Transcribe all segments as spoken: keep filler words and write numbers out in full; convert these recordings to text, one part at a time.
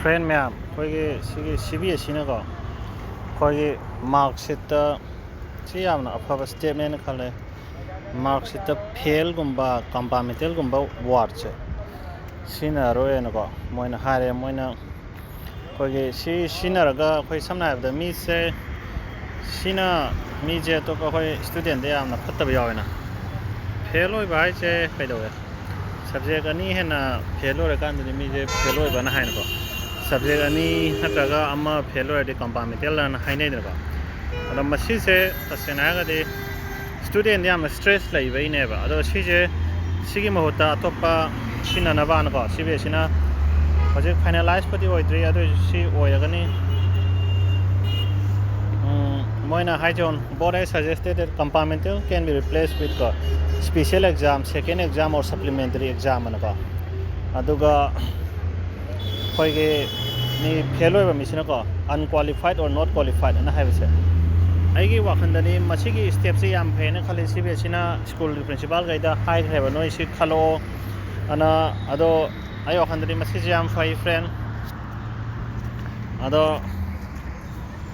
Friend ꯃꯌꯥꯝ, ꯑꯩꯈꯣꯏꯒꯤ ꯁꯤꯒꯤ ꯁꯤ ꯕꯤ ꯑꯦꯁ ꯏꯅꯀꯣ, ꯑꯩꯈꯣꯏꯒꯤ ꯃꯥꯔꯛꯁꯤꯠꯇ ꯁꯤ ꯌꯥꯝꯅ ꯑꯐꯕ ꯁ꯭ꯇꯦꯞꯅꯦꯅ ꯈꯜꯂꯦ꯫ ꯃꯥꯔꯛꯁꯤꯠꯇ ꯐꯦꯜꯒꯨꯝꯕ, ꯀꯝꯄꯥꯔꯃꯦꯟꯇꯦꯜꯒꯨꯝꯕ ꯋꯥꯔꯗꯁꯦ ꯁꯤꯖꯤꯟꯅꯔꯣꯏꯅꯀꯣ ꯃꯣꯏꯅ ꯍꯥꯏꯔꯦ꯫ ꯃꯣꯏꯅ ꯑꯩꯈꯣꯏꯒꯤ ꯁꯤ ꯁꯤꯖꯤꯟꯅꯔꯒ, ꯑꯩꯈꯣꯏ ꯁꯝꯅ ꯍꯥꯏꯔꯕꯗ ꯃꯤꯁꯦ ꯁꯤꯅ, ꯃꯤꯁꯦ ꯑꯇꯣꯞꯄ ꯑꯩꯈꯣꯏ ꯁ꯭ꯇꯨꯗꯦꯟꯗ ꯌꯥꯝꯅ ꯐꯠꯇꯕ ꯌꯥꯎꯋꯦꯅ꯫ ꯐꯦꯜ ꯑꯣꯏꯕ ꯍꯥꯏꯁꯦ ꯀꯩꯗꯧꯋꯦ? ꯁꯕꯖꯦꯛ ꯑꯅꯤ ꯍꯦꯟꯅ ꯐꯦꯜ ꯑꯣꯏꯔꯀꯥꯟꯗꯗꯤ ꯃꯤꯁꯦ ꯐꯦꯜ ꯑꯣꯏꯕꯅ ꯍꯥꯏꯅꯀꯣ꯫ ꯁꯕꯖꯦꯛ ꯑꯅꯤ ꯅꯠꯇ꯭ꯔꯒ ꯑꯃ ꯐꯦꯜ ꯑꯣꯏꯔꯗꯤ ꯀꯝꯄꯥꯔꯃꯦꯟꯇꯦꯜꯅ ꯍꯥꯏꯅꯩꯗꯅꯀꯣ꯫ ꯑꯗꯣ ꯃꯁꯤꯁꯦ ꯇꯁꯦꯡꯅ ꯍꯥꯏꯔꯒꯗꯤ ꯁ꯭ꯇꯨꯗꯦꯟꯗ ꯌꯥꯝꯅ ꯁ꯭ꯇ꯭ꯔꯦꯁ ꯂꯩꯕꯩꯅꯦꯕ꯫ ꯑꯗꯣ ꯁꯤꯁꯦ, ꯁꯤꯒꯤ ꯃꯍꯨꯠꯇ ꯑꯇꯣꯞꯄ ꯁꯤꯖꯤꯟꯅꯅꯕꯅꯀꯣ, ꯁꯤ ꯕꯤ ꯑꯦꯁ ꯏꯅ ꯍꯧꯖꯤꯛ ꯐꯥꯏꯅꯦꯂꯥꯏꯁꯄꯨꯗꯤ ꯑꯣꯏꯗ꯭ꯔꯤ, ꯑꯗꯨ ꯑꯣꯏꯔꯁꯨ ꯁꯤ ꯑꯣꯏꯔꯒꯅꯤ꯫ ꯎꯝ, ꯃꯣꯏꯅ ꯍꯥꯏꯖꯧ, "Board has suggested that compartmental can be replaced with" ꯀꯣ, "special exam, second exam or supplementary exam" ꯑꯅꯀꯣ꯫ ꯑꯗꯨꯒ ꯑꯩꯈꯣꯏꯒꯤ ꯃꯤ ꯐꯦꯜ ꯑꯣꯏꯕ ꯃꯤꯁꯤꯅꯀꯣ, "unqualified or not qualified" ꯑꯅ ꯍꯥꯏꯕꯁꯦ, ꯑꯩꯒꯤ ꯋꯥꯈꯜꯗꯗꯤ ꯃꯁꯤꯒꯤ ꯁ꯭ꯇꯦꯞꯁꯦ ꯌꯥꯝ ꯐꯩꯅ ꯈꯜꯂꯤ꯫ ꯁꯤ ꯕꯤ ꯑꯦꯁ ꯏꯅ ꯁ꯭ꯀꯨꯜꯒꯤ ꯄ꯭ꯔꯤꯟꯁꯤꯄꯥꯜꯈꯩꯗ ꯍꯥꯏꯈ꯭ꯔꯦꯕ, "ꯅꯣꯏ ꯁꯤ ꯈꯜꯂꯛꯑꯣ" ꯑꯅ꯫ ꯑꯗꯣ ꯑꯩ ꯋꯥꯈꯜꯗꯗꯤ ꯃꯁꯤꯁꯦ ꯌꯥꯝ ꯐꯩ, ꯐ꯭ꯔꯦꯟ꯫ ꯑꯗꯣ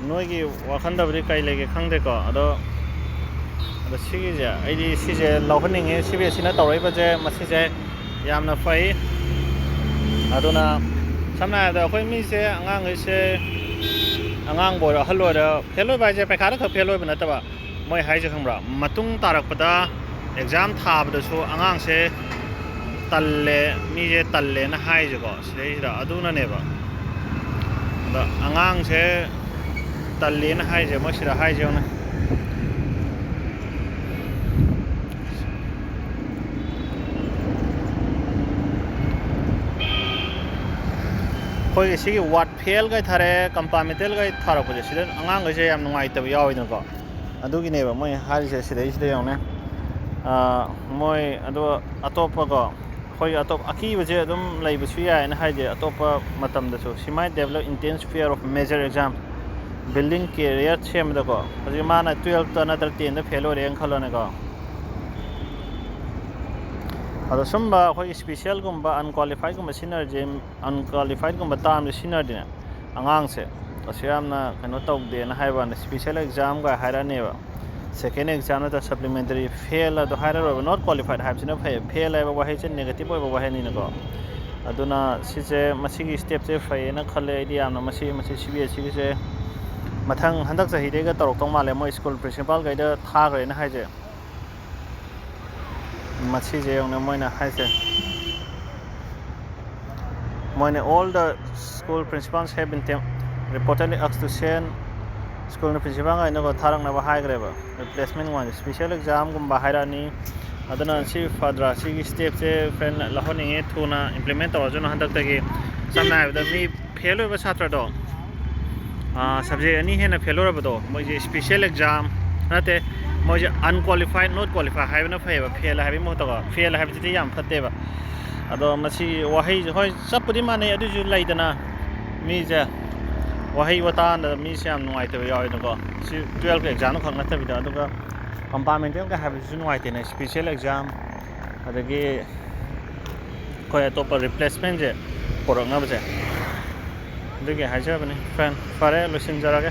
ꯅꯣꯏꯒꯤ ꯋꯥꯈꯜꯗꯕꯨꯗꯤ ꯀꯩ ꯂꯩꯒꯦ ꯈꯪꯗꯦꯀꯣ꯫ ꯑꯗꯣ, ꯑꯗꯣ ꯁꯤꯒꯤꯁꯦ, ꯑꯩꯗꯤ ꯁꯤꯁꯦ ꯂꯧꯍꯟꯅꯤꯡꯉꯤ꯫ ꯁꯤ ꯕꯤ ꯑꯦꯁ ꯏꯅ ꯇꯧꯔꯛꯏꯕꯁꯦ, ꯃꯁꯤꯁꯦ ꯌꯥꯝꯅ ꯐꯩ꯫ ꯑꯗꯨꯅ ꯁꯝꯅ ꯍꯥꯏꯔꯕꯗ ꯑꯩꯈꯣꯏ ꯃꯤꯁꯦ, ꯑꯉꯥꯡꯈꯩꯁꯦ, ꯑꯉꯥꯡꯕꯨ ꯑꯣꯏꯔꯣ ꯑꯍꯜ ꯑꯣꯏꯔꯣ, ꯐꯦꯜ ꯑꯣꯏꯕ ꯍꯥꯏꯁꯦ ꯄꯩꯈꯥꯗ ꯈꯛ ꯐꯦꯜ ꯑꯣꯏꯕ ꯅꯠꯇꯕ, ꯃꯣꯏ ꯍꯥꯏꯁꯦ ꯈꯪꯕ꯭ꯔꯥ, ꯃꯇꯨꯡ ꯇꯥꯔꯛꯄꯗ ꯑꯦꯛꯖꯥꯝ ꯊꯥꯕꯗꯁꯨ ꯑꯉꯥꯡꯁꯦ ꯇꯜꯂꯦ, ꯃꯤꯁꯦ ꯇꯜꯂꯦꯅ ꯍꯥꯏꯁꯦꯀꯣ꯫ ꯁꯤꯗꯩꯁꯤꯗ ꯑꯗꯨꯅꯅꯦꯕ꯫ ꯑꯗ ꯑꯉꯥꯡꯁꯦ ꯇꯜꯂꯦꯅ ꯍꯥꯏꯁꯦ, ꯃꯣꯏ ꯁꯤꯗ ꯍꯥꯏꯁꯦ ꯌꯦꯡꯉꯨꯅꯦ꯫ ꯑꯩꯈꯣꯏꯒꯤ ꯁꯤꯒꯤ ꯋꯥꯔꯗ ꯐꯦꯜꯒ ꯊꯥꯔꯛꯑꯦ, ꯀꯝꯄꯥꯔꯃꯦꯟꯇꯦꯜꯒ ꯊꯥꯔꯛꯄꯁꯦ, ꯁꯤꯗ ꯑꯉꯥꯡꯈꯩꯁꯦ ꯌꯥꯝ ꯅꯨꯡꯉꯥꯏꯇꯕ ꯌꯥꯎꯋꯤꯗꯅꯀꯣ꯫ ꯑꯗꯨꯒꯤꯅꯦꯕ ꯃꯣꯏ ꯍꯥꯏꯔꯤꯁꯦ꯫ ꯁꯤꯗꯩꯁꯤꯗ ꯌꯦꯡꯉꯨꯅꯦ꯫ ꯑꯥ, ꯃꯣꯏ ꯑꯗꯣ ꯑꯇꯣꯞꯄꯀꯣ, ꯑꯩꯈꯣꯏ ꯑꯇꯣꯞ-, ꯑꯀꯤꯕꯁꯦ ꯑꯗꯨꯝ ꯂꯩꯕꯁꯨ ꯌꯥꯏꯌꯦꯅ ꯍꯥꯏꯗꯤ, ꯑꯇꯣꯞꯄ ꯃꯇꯝꯗꯁꯨ꯫ "She might develop intense fear of major exam, building career" ꯁꯦꯝꯕꯗꯀꯣ꯫ ꯍꯧꯖꯤꯛ ꯃꯥꯅ ꯇꯨꯌꯦꯜꯞꯇ ꯅꯠꯇ꯭ꯔ ꯇꯦꯟꯗ ꯐꯦꯜ ꯑꯣꯏꯔꯦꯅ ꯈꯜꯂꯣꯅꯦꯀꯣ꯫ ꯑꯗꯣ ꯁꯨꯝꯕ ꯑꯩꯈꯣꯏꯒꯤ specialꯒꯨꯝꯕ unqualifiedꯒꯨꯝꯕ ꯁꯤꯖꯤꯟꯅꯔꯗꯤ, unqualifiedꯒꯨꯝꯕ termꯁꯦ ꯁꯤꯖꯤꯟꯅꯔꯗꯤꯅꯦ, ꯑꯉꯥꯡꯁꯦ ꯀꯩꯁꯨ ꯌꯥꯝꯅ ꯀꯩꯅꯣ ꯇꯧꯗꯦꯅ ꯍꯥꯏꯕ ꯋꯥꯅꯤ, special examꯒ ꯍꯥꯏꯔꯛꯑꯅꯦꯕ꯫ Second exam ꯅꯠꯇ꯭ꯔ supplementary fail ꯑꯗꯣ ꯍꯥꯏꯔꯔꯣꯏꯕ, not qualified ꯍꯥꯏꯕꯁꯤꯅ ꯐꯩ꯫ Fail ꯍꯥꯏꯕ ꯋꯥꯍꯩꯁꯦ negative ꯑꯣꯏꯕ ꯋꯥꯍꯩꯅꯤꯅꯀꯣ꯫ ꯑꯗꯨꯅ ꯁꯤꯁꯦ, ꯃꯁꯤꯒꯤ stepꯁꯦ ꯐꯩꯌꯦꯅ ꯈꯜꯂꯦ ꯑꯩꯗꯤ ꯌꯥꯝꯅ꯫ ꯃꯁꯤ, ꯃꯁꯤ CBSEꯒꯤꯁꯦ ꯃꯊꯪ ꯍꯟꯗꯛ ꯆꯍꯤꯗꯩꯒ ꯇꯧꯔꯛꯇꯧ ꯃꯥꯜꯂꯦ, ꯃꯣꯏ school principalꯈꯩꯗ ꯊꯥꯈ꯭ꯔꯦꯅ ꯍꯥꯏꯁꯦ꯫ ꯃꯁꯤꯁꯦ ꯌꯦꯡꯉꯨꯅꯦ ꯃꯣꯏꯅ ꯍꯥꯏꯁꯦ, ꯃꯣꯏꯅ, "All the school principals have been tem-, reportedly asked to send," school principalꯈꯩꯅꯀꯣ ꯊꯥꯔꯛꯅꯕ ꯍꯥꯏꯈ꯭ꯔꯦꯕ꯫ Replacement ꯑꯣꯏꯅ special examꯒꯨꯝꯕ ꯍꯥꯏꯔꯛꯑꯅꯤ꯫ ꯑꯗꯨꯅ ꯁꯤ ꯐꯗ꯭ꯔꯥ? ꯁꯤꯒꯤ stepꯁꯦ friend ꯂꯧꯍꯟꯅꯤꯡꯉꯦ, ꯊꯨꯅ implement ꯇꯧꯔꯁꯅꯨ ꯍꯟꯗꯛꯇꯒꯤ꯫ ꯁꯝꯅ ꯍꯥꯏꯔꯕꯗ ꯃꯤ fail ꯑꯣꯏꯕ ꯁꯥꯇ꯭ꯔꯗꯣ, ꯑꯥ, subject ꯑꯅꯤ ꯍꯦꯟꯅ fail ꯑꯣꯏꯔꯕꯗꯣ, ꯃꯣꯏꯁꯦ special exam ꯅꯠꯇꯦ, ꯃꯣꯏꯁꯦ unqualified, not qualified ꯍꯥꯏꯕꯅ ꯐꯩꯌꯦꯕ, fail ꯍꯥꯏꯕꯒꯤ ꯃꯍꯨꯠꯇꯀꯣ꯫ Fail ꯍꯥꯏꯕꯁꯤꯗꯤ ꯌꯥꯝ ꯐꯠꯇꯦꯕ꯫ ꯑꯗꯣ ꯃꯁꯤ ꯋꯥꯍꯩꯁꯦ, ꯍꯣꯏ, ꯆꯞꯄꯨꯗꯤ ꯃꯥꯟꯅꯩ, ꯑꯗꯨꯏꯁꯨ ꯂꯩꯗꯅ, ꯃꯤꯁꯦ ꯋꯥꯍꯩ ꯋꯥꯇꯥꯗ ꯃꯤꯁꯦ ꯌꯥꯝ ꯅꯨꯡꯉꯥꯏꯇꯕ ꯌꯥꯎꯋꯦꯅꯀꯣ꯫ ꯁꯤ twelve exam ꯈꯛ ꯅꯠꯇꯕꯤꯗ, ꯑꯗꯨꯒ compartmentalꯒ ꯍꯥꯏꯕꯁꯤꯁꯨ ꯅꯨꯡꯉꯥꯏꯇꯦꯅꯦ, special exam, ꯑꯗꯒꯤ ꯑꯩꯈꯣꯏ ꯑꯇꯣꯞꯄ replacementꯁꯦ ꯄꯨꯔꯛꯅꯕꯁꯦ꯫ ꯑꯗꯨꯒꯤ ꯍꯥꯏꯖꯕꯅꯤ friend꯫ ꯐꯔꯦ, ꯂꯣꯏꯁꯤꯟꯖꯔꯒꯦ꯫